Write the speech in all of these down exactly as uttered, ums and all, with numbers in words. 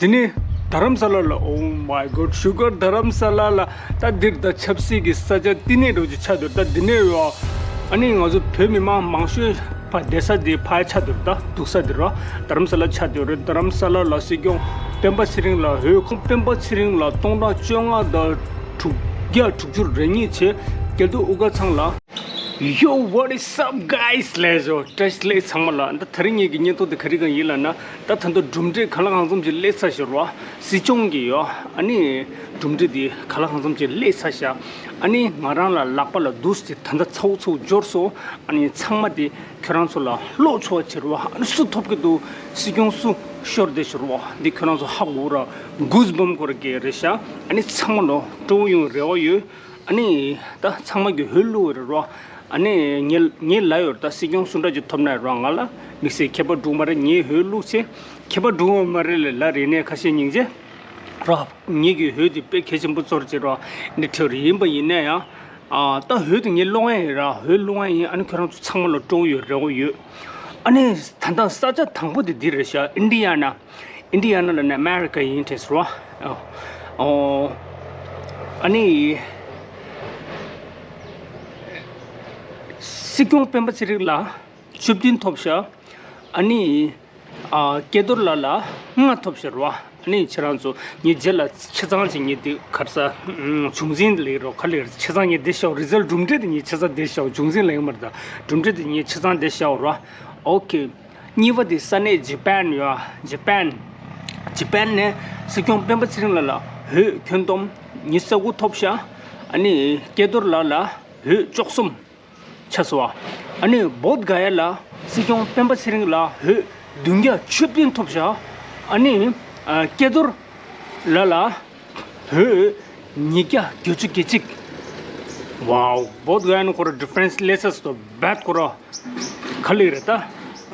དེ་ནས་རྡ་རམ་ས་ལ་ལ། Oh my God, sugar རྡ་རམ་ས་ལ་ལ། ད་འདིར་ད་ཆབ་སྲིད་ཀྱི་ས་ཆ་བསྟི་གནས་འདྲ་བོ་ཅིག་ཆགས་འདུག་ད་འདི་ནས་ཡོད། ཨ་ནི་ང་ཚོ་བོད་མི་མང་མང་ཤོས་ཕ་བསྡད་ས་དེ་ཕ་ཆགས་འདུག་ད་འདུག་ས་དེ་ར་རྡ་རམ་ས་ལ་ཆགས་འདུག་རེད། རྡ་རམ་ས་ལ་ལ་སྲིད་སྐྱོང་སྤེན་པ་ཚེ་རིང་ལགས། འོས་ཁོང་སྤེན་པ་ཚེ་རིང་ལགས་སྟོང་ཕྲག་བཅོ་ལྔ་དང་དྲུག་བརྒྱ་དྲུག་ཅུ་རེ་གཉིས་བྱས། སྐལ་རྡོར་དབུ་དཀར་ཚང་ལ། Yo, what is up, guys? ལགས་སོ། བཀྲ་ཤིས་བདེ་ལེགས་ཚང་མ་ལ། ད་དེ་རིང་ངེད་ཀྱི་བརྙན་ཐུང་དེ་ག་རེ་གང་ཡིན་ལབ་ན། ད་ད་ལྟ་གྲུབ་འབྲས་གང་ལ་གང་འཚམ་ཅིག་སླེབས་ཚར་ཤག་ར། སྲིད་སྐྱོང་གི་ཡོ། ཨ་ནི་གྲུབ་འབྲས་དེ་གང་ལ་གང་འཚམ་ཅིག་སླེབས་ཚར་ཤག་ཨ་ནི་ང་རང་ལ་ལག་པ་ལ་འདུག་སེ་ད་ལྟ་ཚ་བོ་ཚ་བོ་འབྱོར་སོང་། ཨ་ནི་ཚང་མ་དེ་ཁྱོད་རང་ཚོ་ལ་ཀློག་ཆོག་ཅིག་ར། ཨ་ནི་སུ་ཐོབ་ཀྱི་འདུག་སྲིད་སྐྱོང་སུ་ཤོར་བསྡད་ཤག་ར། འདི་ཁྱོད་རང་ཚོ་ཧ་གོ་ར། གུས་བམ་ཁོ་ར་གི་རེད་ཤག་ཨ་ནི་ཚང་མ་ལ་སྤྲོ་བོ་ཡོང་རེ་བ་ཡོད། ཨ་ནི་ད་ཚང་མ་གི་འོས་བླུགས་རེད་རོ། ཨ་ནི་ངས་ངས་ལབ་ཡོད་རེད། ད་སྲིད་སྐྱོང་སུ་འདྲ་ཅིག་ཐོབ་ན་རོ། ང་ལ་དམིགས་བསལ་ཁྱད་པར་འདུག་མ་རེད། ངས་འོས་བླུགས་ཚེ་ཁྱད་པར་འདུག་མ་རེད་ལབ་ལབ་རེད་ནས། ཁ་ཤས་སྙིང་རྗེ་རོ། ངེད་ཀྱི་འོས་དེ་དཔེ་གལ་ཆེན་པོ་ཚོར་ཅིག་རོ། འདི་འདྲ་ཡིན་པ་ཡིན་ན་ཡང་། ཨ་ད་འོས་དེ་ངས་སློག་ཡ་ཡིན་ར། འོས་སློག་ཡ་ཡིན། ཨ་ནི་ཁྱོད་རང་ཚོ་ཚང་མ་ལ་སྤྲོ་བོ་ཡོད་རེ་བ་ཡོད། ཨ་ནི་ད་ལྟ་ས་ཆ་དང་པོ་དེ་འདི་རེད་ཤག་ཨིན་ཌི་ཡ་ན། ཨིན་ཌི་ཡ་ན་ལ་ནི་ཨ་མེ་རི་ཀ་ཡིན་དྲན་སོང་། ཨོ། ཨ་ནི་སྲིད་སྐྱོང་སྤེན་པ་ཚེ་རིང་ལགས་བཅུ་བདུན་ཐོབ་ཤག་ཨ་ནི་ཨ་སྐལ་རྡོར་ལགས་ལ་ལྔ་ཐོབ་ཤག་ར། ཨ་ནི་ཁྱེད་རང་ཚོ་ངའི་རྗེས་ལ་ཆ་ཚང་ཅིག་ངས་དེ་ག་རེ་ཟ། བྱུང་འཛིན་ལེགས་རོགས་ག་ལེར་ཆ་ཚང་ངས་བསྡད་ཤག་རི་ཛལ་གྲུབ་འབྲས་དེ་ངས་ཆ་ཚང་བསྡད་ཤག་བྱུང་འཛིན་ལེགས་མ་རེད། ད་གྲུབ་འབྲས་དེ་ངས་ཆ་ཚང་བསྡད་ཤག་ར། ཨོ་ཁེ། གཉིས་པ་དེ་ས་གནས་ཇི་པན་ཡོད། ཇི་པན། ཇི་པན་ནས་སྲིད་སྐྱོང་སྤེན་པ་ཚེ་རིང་ལགས་ལ་འོས་ཁྱོན་བསྡོམས་ཉི་ཤུ་རྩ་དགུ་ཐོབ་ཤག་ཨ་ནི་སྐལ་རྡོར་ལགས་ལ་འོས་བཅུ་གསུམ་ཆགས་སོང་། ཨ་ནི་བོད་ག་ཡ་ལ་སྲིད་སྐྱོང་སྤེན་པ་ཚེ་རིང་ལ་འོས་བདུན་བརྒྱ་བཅུ་བདུན་ཐོབ་ཤག་ཨ་ནི་ཨ་སྐལ་རྡོར་ལགས་ལ་འོས་ཉིས་བརྒྱ་བརྒྱད་ཅུ་གྱ་གཅིག་ཝའོ། བོད་ག་ཡ་ནི་ཁོ་ར་ཌི་ཕ་རེན་སི་ལེ་སར་སོ་བད་ཁོ་ར། ག་ལེར་རེད་ད་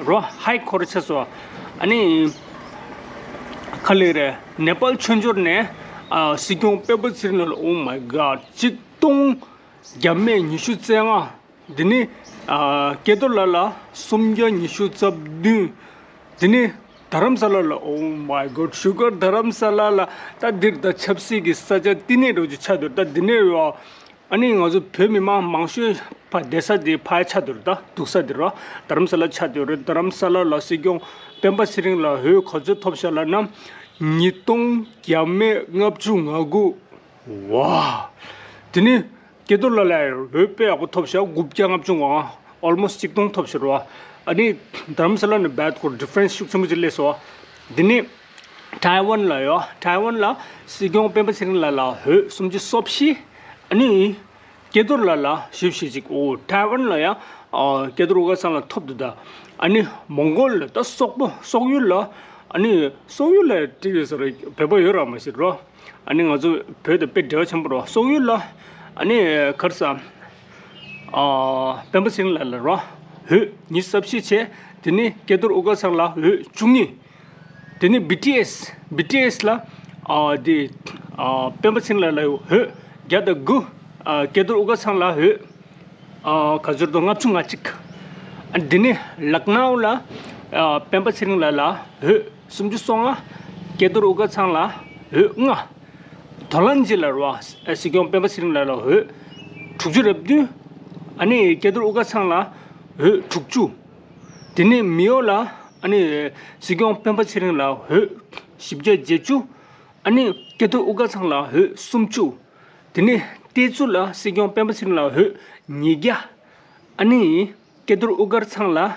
རོ། ཧའི་ཁོ་ར་ཆགས་སོང་། ཨ་ནི་ག་ལེར་རེད། ནེ་པཱལ་མཆོད་འཇོར་ནས་ཨ་སྲིད་སྐྱོང་སྤེན་པ་ཚེ་རིང་ལགས་ལ། Oh my God, ཆིག་སྟོང་བརྒྱ་མེད་ཉི་ཤུ་རྩ་ལྔ། དེ་ནས་ཨ་སྐལ་རྡོར་ལགས་ལ་སུམ་བརྒྱ་ཉི་ཤུ་རྩ་བདུན། དེ་ནས་རྡ་རམ་ས་ལ་ལ། Oh my God, sugar རྡ་རམ་ས་ལ་ལ། ད་འདིར་ད་ཆབ་སྲིད་ཀྱི་ས་ཆ་བསྟི་གནས་འདྲ་བོ་ཅིག་ཆགས་འདུག་ད་འདི་ནས་ཡོད། ཨ་ནི་ང་ཚོ་བོད་མི་མང་མང་ཤོས་ཕ་བསྡད་ས་དེ་ཕ་ཆགས་འདུག་ད་འདུག་ས་དེ་རོ། རྡ་རམ་ས་ལ་ཆགས་འདུག་རེད། རྡ་རམ་ས་ལ་ལ་སྲིད་སྐྱོང་སྤེན་པ་ཚེ་རིང་ལགས་འོས་ག་ཚོད་ཐོབ་ཤག་ལབ་ན། ཉིས་སྟོང་བརྒྱ་མེད་ལྔ་བཅུ་ང་དགུ། ཝ། དེ་ནས་སྐལ་རྡོར་ལགས་ལ་འོས་དཔེ་ཡག་པོ་ཐོབ་ཤག་དགུ་བརྒྱ་ལྔ་བཅུ་ང་ལྔ། ཨོལ་མོ་སི་ཊི་ཆིག་སྟོང་ཐོབ་ཤག་རོ། ཨ་ནི་རྡ་རམ་ས་ལ་ནས་བད་ཁོ་ཌི་ཕ་རེན་སི་ཤུགས་ཆེན་པོ་ཅིག་སླེབས་སོང་། དེ་ནས་ཐའེ་ཝན་ལ་ཡོད། ཐའེ་ཝན་ལ་སྲིད་སྐྱོང་སྤེན་པ་ཚེ་རིང་ལགས་ལ་འོས་སུམ་ཅུ་སོ་བཞི། ཨ་ནི་སྐལ་རྡོར་ལགས་ལ་བཞི་བཅུ་ཞེ་གཅིག་ཨོ། ཐའེ་ཝན་ལ་ཡང་ཨ་སྐལ་རྡོར་དབུ་དཀར་ཚང་ལ་ཐོབ་འདུག་ད་ཨ་ནི་མོང་གོལ་ལ། ད་སོག་པོ་སོག་ཡུལ་ལ། ཨ་ནི་སོག་ཡུལ་ལ་བྲིས་ཡོད་ས་རེད། བོད་པ་ཡོད་ར་མ་ཤེས་རོ། ཨ་ནི་ང་ཚོ་བོད་དང་དཔེ་འབྲེལ་བ་ཆེན་པོ་རོ། སོག་ཡུལ་ལ་ཨ་ནི་ག་རེ་ཟ། ཨ་སྤེན་པ་ཚེ་རིང་ལགས་ལ་རོ། འོས་ཉི་ཤུ་རྩ་བཞི་བྱས། དེ་ནས་སྐལ་རྡོར་དབུ་དཀར་ཚང་ལ་འོས་བཅུ་གཉིས། དེ་ནས་བི་ཊི་ཨེས། བི་ཊི་ཨེས་ལ་ཨ་དེ་ཨ་སྤེན་པ་ཚེ་རིང་ལགས་ལ་འོས་བརྒྱ་དང་དགུ། ཨ་སྐལ་རྡོར་དབུ་དཀར་ཚང་ལ་འོས་ཨ་ག་ཚོད་དང་ལྔ་བཅུ་ང་གཅིག་ཨ་དེ་ནས་ལག་ནའུ་ལ་ཨ་སྤེན་པ་ཚེ་རིང་ལགས་ལ་འོས་སུམ་ཅུ་སོ་ལྔ། སྐལ་རྡོར་དབུ་དཀར་ཚང་ལ་འོས་ལྔ། དོ་ལན་ཇི་ལ་རོ། ཨ་སྲིད་སྐྱོང་སྤེན་པ་ཚེ་རིང་ལགས་ལ་འོས་དྲུག་ཅུ་རེ་བདུན། ཨ་ནི་སྐལ་རྡོར་དབུ་དཀར་ཚང་ལ་འོས་དྲུག་ཅུ། དེ་ནས་མེའོ་ལ་ཨ་ནི་སྲིད་སྐྱོང་སྤེན་པ་ཚེ་རིང་ལ་འོས་བཞི་བརྒྱ་བརྒྱད་ཅུ། ཨ་ནི་སྐལ་རྡོར་དབུ་དཀར་ཚང་ལ་འོས་སུམ་ཅུ། དེ་ནས་ཏེ་ཙུ་ལ་སྲིད་སྐྱོང་སྤེན་པ་ཚེ་རིང་ལ་འོས་ཉིས་བརྒྱ། ཨ་ནི་སྐལ་རྡོར་དབུ་དཀར་ཚང་ལ་འོས་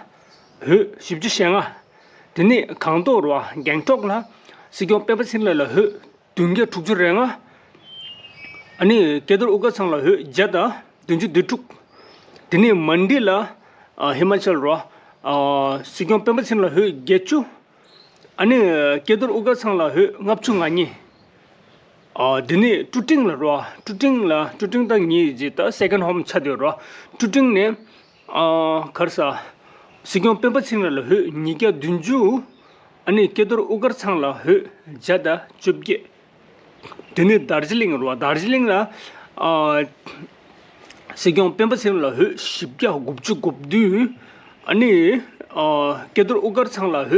བཞི་བཅུ་ཞེ་ལྔ། དེ་ནས་སྒང་ཏོག་རོ། སྒང་ཏོག་ལ་སྲིད་སྐྱོང་སྤེན་པ་ཚེ་རིང་ལགས་ལ་འོས་བདུན་བརྒྱ་དྲུག་ཅུ་རེ་ལྔ། ཨ་ནི་སྐལ་རྡོར་དབུ་དཀར་ཚང་ལ་འོས་བརྒྱ་དང་བདུན་ཅུ་དོན་དྲུག་དེ་ནས་མན་ཌི་ལ་ཨ་ཧི་མ་ཅལ་རོ། ཨ་སྲིད་སྐྱོང་སྤེན་པ་ཚེ་རིང་ལ་འོས་བརྒྱད་ཅུ། ཨ་ནི་སྐལ་རྡོར་དབུ་དཀར་ཚང་ལ་འོས་ལྔ་བཅུ་ང་གཉིས། ཨ་དེ་ནས་ཀྲུ་ཀྲིང་ལ་རོ། ཀྲུ་ཀྲིང་ལ། ཀྲུ་ཀྲིང་ད་ངེད་ཀྱི་ད་སེ་ཀན་ཌི་ཧོམ་ཆགས་བསྡད་རོ། ཀྲུ་ཀྲིང་ནས་ཨ་ག་རེ་ཟ། སྲིད་སྐྱོང་སྤེན་པ་ཚེ་རིང་ལགས་ལ་འོས་ཉིས་བརྒྱ་བདུན་ཅུ། ཨ་ནི་སྐལ་རྡོར་དབུ་དཀར་ཚང་ལ་འོས་བརྒྱ་དང་བཅོ་བརྒྱད། དེ་ནས་དར་ཇི་ལིང་རོ། དར་ཇི་ལིང་ལ་ཨ་སྲིད་སྐྱོང་སྤེན་པ་ཚེ་རིང་ལགས་ལ་འོས་བཞི་བརྒྱ་དགུ་བཅུ་གོ་བདུན། ཨ་ནི་ཨ་སྐལ་རྡོར་དབུ་དཀར་ཚང་ལ་འོས་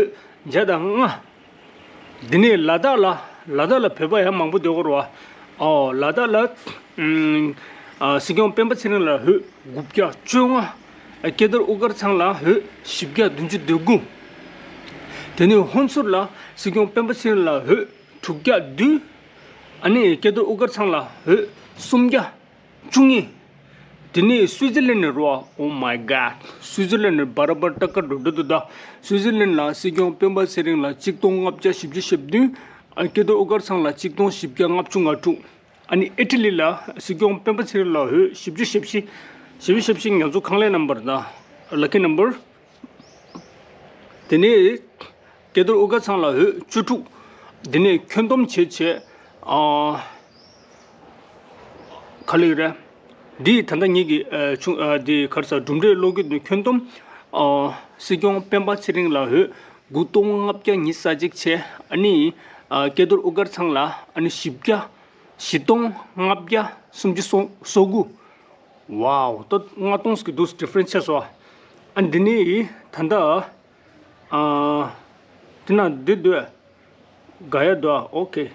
བརྒྱ་དང་ལྔ། དེ་ནས་ལ་དྭགས་ལ། ལ་དྭགས་ལ་བོད་པ་ཡང་མང་པོ་སྡོད་ཀྱི་རེད་བ། ཨོ་ལ་དྭགས་ལ། ཨུམ། ཨ་སྲིད་སྐྱོང་སྤེན་པ་ཚེ་རིང་ལགས་འོས་དགུ་བརྒྱ་བཅོ་ལྔ། ཨ་ཀྱེ་རྡོར་དབུ་དཀར་ཚང་ལགས་འོས་བཞི་བརྒྱ་བདུན་ཅུ་དོན་དགུ། དེ་ནས་ཧོན་སུར་ལ་སྲིད་སྐྱོང་སྤེན་པ་ཚེ་རིང་ལགས་འོས་དྲུག་བརྒྱ་བདུན། ཨ་ནི་ཀྱེ་རྡོར་དབུ་དཀར་ཚང་ལགས་འོས་སུམ་བརྒྱ་བཅུ་གཉིས། དེ་ནས་སུའི་ཙི་ལན་ནས་རོ། Oh my god. སུའི་ཙི་ལན་ནས་བར་བར་ཏག་ཀ་འགྲོ་འགྲོ་འདུག་ད། སུའི་ཙི་ལན་ལ་སྲིད་སྐྱོང་སྤེན་པ་ཚེ་རིང་ལགས་གཅིག་སྟོང་ལྔ་བརྒྱ་བཞི་བཅུ་ཞེ་བདུན། ཨ་ཀྱེ་རྡོར་དབུ་དཀར་ཚང་ལགས་གཅིག་སྟོང་བཞི་བརྒྱ་ལྔ་བཅུ་ང་དྲུག། ཨ་ནི་ཨི་ཊ་ལི་ལ་སྲིད་སྐྱོང་སྤེན་པ་ཚེ་རིང་ལགས་འོས་བཞི་བཅུ་ཞེ་བཞི། བཞི་བཅུ་ཞེ་བཞི་ང་ཚོ་ཁང་ལས་རྣམ་པར་ད། Lucky number. དེ་ནས་ཀྱེ་རྡོར་དབུ་དཀར་ཚང་ལགས་འོས་བཅུ་དྲུག། དེ་ནས་ཁྱོན་བསྡོམས་བྱས་བྱས། ཨ། ག་ལེར་རེད། འདི་ད་ལྟ་ངེད་ཀྱི་ཨ་ཆུང་ཨ་འདི་ག་རེ་ཟེར་གྲུབ་འབྲས་ཀློག་རྒྱུ་འདི་ཁྱོན་བསྡོམས། ཨ་སྲིད་སྐྱོང་སྤེན་པ་ཚེ་རིང་ལགས་འོས་དགུ་སྟོང་ལྔ་བརྒྱ་ཉི་ཤུ་རྩ་གཅིག་བྱས། ཨ་ནི་ཨ་ཀྱེ་རྡོར་དབུ་དཀར་ཚང་ལགས་ཨ་ནི་བཞི་བརྒྱ། བཞི་སྟོང་ལྔ་བརྒྱ་སུམ་ཅུ་སོ་སོ་དགུ། Wow. ད་ལྔ་སྟོང་ཟིག་གི་འདུག་ཌི་ཕ་རེན་སི་ཆགས་སོང་། ཨ་འདི་ནི་ད་ལྟ། ཨ། དེ་ན་འདི་འདུག་ག་ཡ་འདུག་ཨོ་ཁེ།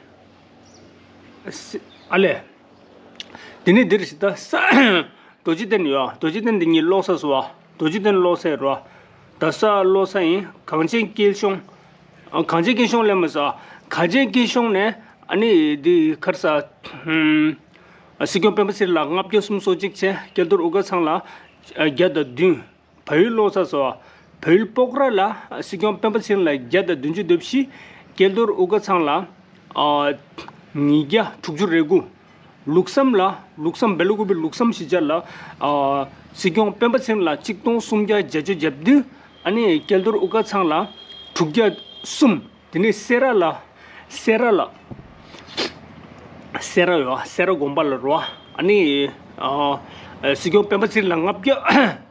སི་ཨ་ལས། དེ་ནི་འདིར་ཞིག་ད་ས། རྡོ་རྗེ་གདན་ཡོད། རྡོ་རྗེ་གདན་འདི་ཉིད་ཀློག་ས་སུ་བ། རྡོ་རྗེ་གདན་ཀློག་ས་རོ། ད་ས་ཀློག་ས་ཡིན། གངས་ཅན་སྐྱིད་གཤོངས། ཨ། གངས་ཅན་སྐྱིད་གཤོངས་ལས་མ་ཟ། གངས་ཅན་སྐྱིད་གཤོངས་ནས་ཨ་ནི་འདི་ག་རེ་ཟེར། ཧུམ། སྲིད་སྐྱོང་སྤེན་པ་ཚེ་རིང་ལགས་ལྔ་བརྒྱ་སུམ་ཅུ་སོ་གཅིག་བྱས། ཀྱེ་རྡོར་དབུ་དཀར་ཚང་ལགས་བརྒྱ་དང་བདུན། བལ་ཡུལ་ཀློག་ས་སུ་བ། བལ་ཡུལ་སྤོག་ར་ལ་སྲིད་སྐྱོང་སྤེན་པ་ཚེ་རིང་ལགས་བརྒྱ་དང་བདུན་ཅུ་དོན་བཞི། ཀྱེ་རྡོར་དབུ་དཀར་ཚང་ལགས་ཨ་ཉིས་བརྒྱ་དྲུག་ཅུ་རེ་དགུ། ལུགས་བསམ་ལ། ལུགས་བསམ་སྦེལ་ཀོབ་པའི་ལུགས་བསམ་གཞིས་ཆགས་ལ། ཨ་སྲིད་སྐྱོང་སྤེན་པ་ཚེ་རིང་ལགས་གཅིག་སྟོང་སུམ་བརྒྱ་བརྒྱད་ཅུ་གྱ་བདུན། ཨ་ནི་ཀྱེ་རྡོར་དབུ་དཀར་ཚང་ལགས་དྲུག་བརྒྱ་གསུམ། དེ་ནས་སེ་ར་ལ། སེ་ར་ལ། སེ་ར་ཡོད། སེ་ར་དགོན་པ་ལ་རོ། ཨ་ནི་ཨ་སྲིད་སྐྱོང་སྤེན་པ་ཚེ་རིང་ལགས་ལྔ་བརྒྱ།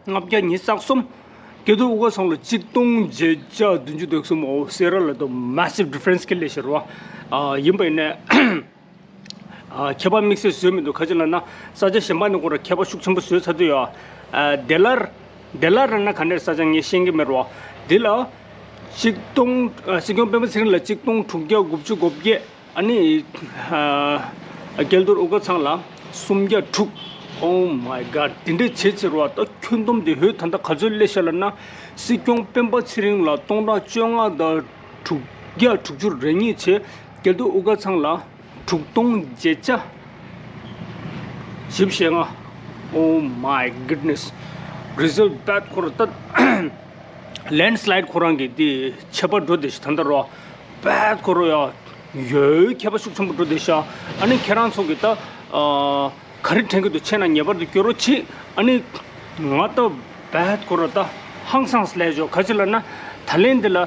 ལྔ་བརྒྱ་ཉི་ཤུ་རྩ་གསུམ། ཀྱེ་རྡོར་དབུ་དཀར་ཚང་ལ་གཅིག་སྟོང་བརྒྱད་བརྒྱ་བདུན་ཅུ་དོན་གསུམ། ཨོ་སེ་ར་ལ་ད་མ་སིབ་ཌི་ཕ་རེན་སི་ཁེལ་ལེ་ཤ་རོ། ཨ་ཡིན་པ་ཡིན་ནའི། ཨ་ཁྱད་པར་དམིགས་བསལ་བཟོས་མི་འདུག་ག་ཅི་ལབ་ན་ས་ཆ་གཞན་པ་ནས་ཁོ་ར་ཁྱད་པར་ཤུགས་ཆེན་པོ་བཟོས་ཚར་དུས་ཡོད། ཨ་དེ་ལར། དེ་ལར་ན་ག་ནས་ས་ཆ་ངས་ཤེས་ཀྱི་མེད་རོ། དེ་ལ། གཅིག་སྟོང་། ཨ་སྲིད་སྐྱོང་སྤེན་པ་ཚེ་རིང་ལགས་གཅིག་སྟོང་དྲུག་བརྒྱ་དགུ་བཅུ་གོ་བརྒྱད། ཨ་ནི། ཨ་ཀྱེ་རྡོར་དབུ་དཀར་ཚང་ལགས་སུམ་བརྒྱ་དྲུག། Oh my god. དེ་འདྲའི་བྱེད་ཚེ་རོ། ད་ཁྱོན་བསྡོམས་དེ་འོས་ད་ལྟ་ག་ཚོད་སླེབས་ཤག་ལབ་ན། སྲིད་སྐྱོང་སྤེན་པ་ཚེ་རིང་ལགས་སྟོང་ཕྲག་བཅོ་ལྔ་དང་དྲུག་བརྒྱ་དྲུག་ཅུ་རེ་གཉིས་བྱས། ཀྱེ་རྡོར་དབུ་དཀར་ཚང་ལགས་དྲུག་སྟོང་བརྒྱད་བརྒྱ། བཞི་བཅུ་ཞེ་ལྔ། Oh my goodness. Result bad. ཁོ་ར་ད་ལེན་སི་ལའེ་ཌི་ཁོ་རང་གི་དེ་ཁྱད་པར་འགྲོ་བསྡད་ཤག་ད་ལྟ་རོ། བད་ཁོ་ར་ཡ་ཡོད་ཁྱད་པར་ཤུགས་ཆེན་པོ་འགྲོ་བསྡད་ཤག་ཨ་ནི་ཁྱེད་རང་ཚོ་གི་ད་ཨ་ག་རེ་དྲན་གྱི་འདུག་བྱས་ན་ངེས་པར་དུ་སྐྱོར་རོགས་གྱིས། ཨ་ནི་ང་ད་བད་ཁོ་ར་ད་ཧང་སངས་སླེབས་ཤག་ག་ཅི་ལབ་ན། ད་ལན་འདི་ལ་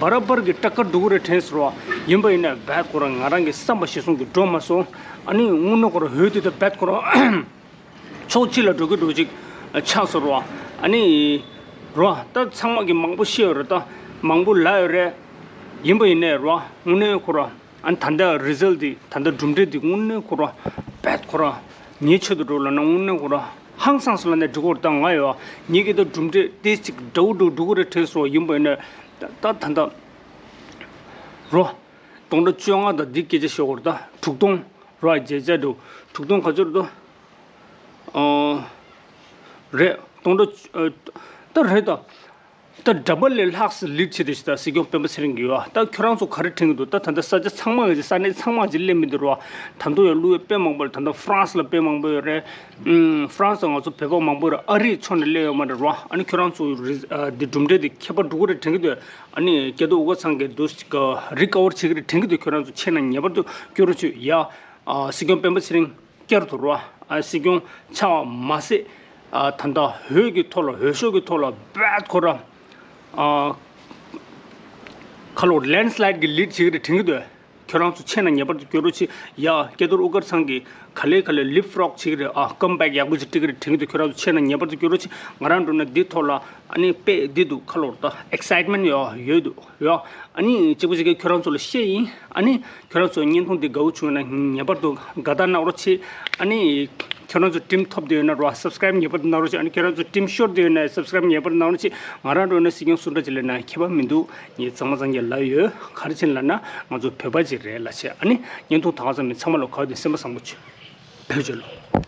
བར་བར་གྱི་སྐྲག་དཀར་འགྲོ་གི་རེད་དྲན་སོང་རོ། ཡིན་པ་ཡིན་ན་བད་ཁོ་ར་ང་རང་གི་བསམ་པ་གཞིར་བཟུང་གི་འགྲོ་མ་སོང་། ཨ་ནི་དངོས་གནས་ཁོ་ར་འོས་དེ་ད་བད་ཁོ་ར་ཕྱོགས་གཅིག་ལ་འགྲོ་གི་འགྲོ་གཅིག་ཆགས་སོང་རོ། ཨ་ནི་རོ། ད་ཚང་མ་གི་མང་པོ་བཤད་ཡོད་རེད། ད་མང་པོ་ལབ་ཡོད་རེད། ཡིན་པ་ཡིན་ནའི་རོ། དངོས་གནས་ཁོ་ར། ཨ་ནི་ད་ལྟ་རི་ཛལ་ཊི་འདི། ད་ལྟ་གྲུབ་འབྲས་འདི་དངོས་གནས་ཁོ་ར་བད་ཁོ་ར་ངའི་ཆེད་དུ་འགྲོ་ལབ་ན་དངོས་གནས་ཁོ་ར་ཧང་སངས་སོང་ལབ་ནས་འགྲིག་གོ་རེད། ད་ང་ཡོད་ངེད་ཀྱི་ད་གྲུབ་འབྲས་དེ་ཅིག་འདྲ་བོ་འགྲོ་འགྲོ་གི་རེད་དྲན་སོང་། ཡིན་པ་ཡིན་ནའི་ད་ད་ད་ད་རོ། སྟོང་ཕྲག་བཅོ་ལྔ་དང་འདི་སྐད་ཆ་བཤད་གོ་རེད། ད་དྲུག་སྟོང་རོ། བརྒྱད་བརྒྱ་འགྲོ། དྲུག་སྟོང་ག་ཚོད་རེད་ད། ཨོ། རེད། སྟོང་ཕྲག་ཨ་ད་རེད་ད། ད་ཌ་བལ་ལས་ལྷག་ཙམ་ལིཌ་བྱེད་དེ་ཞིག་ད་སྲིད་སྐྱོང་སྤེན་པ་ཚེ་རིང་གི་ཡོད། ད་ཁྱོད་རང་ཚོ་ག་རེ་དྲན་གྱི་འདུག་ད་ད་ལྟ་ས་ཆ་ཚང་མ་གི་ས་གནས་ཚང་མ་གི་སླེབས་མི་འདུག་རོ། ད་དུང་ཡང་བླུགས་ཡོད་དཔེ་མང་པོ་རེད། ད་ལྟ་ཧྥ་རན་སི་ལ་དཔེ་མང་པོ་ཡོད་རེད། ཨུམ། ཧྥ་རན་སི་ལ་ང་ཚོ་བོད་པ་མང་པོ་རེད། ཨ་རིའི་ཕྱོགས་ནས་སླེབས་ཡོད་མ་རེད་རོ། ཨ་ནི་ཁྱོད་རང་ཚོ་རི་ཨ་འདི་གྲུབ་འབྲས་འདི་ཁྱད་པར་འགྲོ་གི་རེད་དྲན་གྱི་འདུག་ཨ་ནི་ཀྱེ་རྡོར་དབུ་དཀར་ཚང་གིས་འདུག་ཅིག་རི་ཀ་བར་བྱེད་ཀྱི་རེད་དྲན་གྱི་འདུག་ཁྱོད་རང་ཚོ་ཕྱིན་ན་ངེས་པར་དུ་སྐྱོར་རོགས་བྱོས་ཡ། ཨ་སྲིད་སྐྱོང་སྤེན་པ་ཚེ་རིང་བསྐྱར་དུ་རོ། ཨ་སྲིད་སྐྱོང་ཆགས་པ་མ་ཟད། ཨ་ད་ལྟ་འོས་ཀྱི་ཐོག་ལ་འོས་ཤོག་གི་ཐོག་ལ་བད་ཁོ་ར། ཨ་ཁ་ལོ་ལེན་སི་ལའེ་ཌི་གི་ལིཌ་བྱེད་ཀྱི་རེད་དྲན་གྱི་འདུག་ཁྱོད་རང་ཚོ་མཆན་ན་ངེས་པར་དུ་སྐྱོར་རོགས་གྱིས། ཡ་སྐལ་རྡོར་དབུ་དཀར་ཚང་གིས་ག་ལེ་ག་ལེ་ལིབ་ཕྲོག་བྱེད་ཀྱི་རེད། ཨ་ཀམ་བེག་ཡག་པོ་ཅིག་སྤྲད་ཀྱི་རེད་དྲན་གྱི་འདུག་ཁྱོད་རང་ཚོ་མཆན་ན་ངེས་པར་དུ་སྐྱོར་རོགས་གྱིས། ང་རང་འགྲོ་ན་འདི་ཐོག་ལ་ཨ་ནི་དཔེ་འདི་འདུག་ཁ་ལོར་ད་ཨེག་སའིཊ་མེན་ཊ་ཡོད་ཡོད་འདུག་ཡ། ཨ་ནི་གཅིག་པ་གཅིག་གིས་ཁྱོད་རང་ཚོ་ལ་བཤད་ཡིན། ཨ་ནི་ཁྱོད་རང་ཚོ་བརྙན་ཐུང་འདི་དགའ་བོ་བྱུང་ན་ངེས་པར་དུ་དགའ་རྟགས་གནང་རོགས་གྱིས། ཨ་ནི་ཁྱོད་རང་ཚོ་ཊིམ་ཐོབ་བསྡད་ཡོད་ན་རོ་སབ་སི་ཀ་རའིབ་ངེས་པར་དུ་གནང་རོགས་གྱིས། ཨ་ནི་ཁྱོད་རང་ཚོ་ཊིམ་ཤོར་བསྡད་ཡོད་ན་སབ་སི་ཀ་རའིབ་ངེས་པར་དུ་གནང་རོགས་གྱིས། ང་རང་འགྲོ་ན་སྲིད་སྐྱོང་སུ་འདྲ་ཅིག་ལབ་ན་ཁྱད་པར་མི་འདུག་ངས་གཙང་མ་གཙང་རྐྱང་ལབ་ཡོད། ག་རེ་བྱས་ལབ་ན་ང་ཚོ་བོད་པ་ཅིག་རེད་ལབ་བྱས། ཨ་ནི་བརྙན་ཐུང་ད་ག་ཙམ་མིན་ཚང་མ་ལ་ག་བ་དེ་སེམས་པ་བཟང་པོ་བྱོས། བོད་ཆོས་ལོ།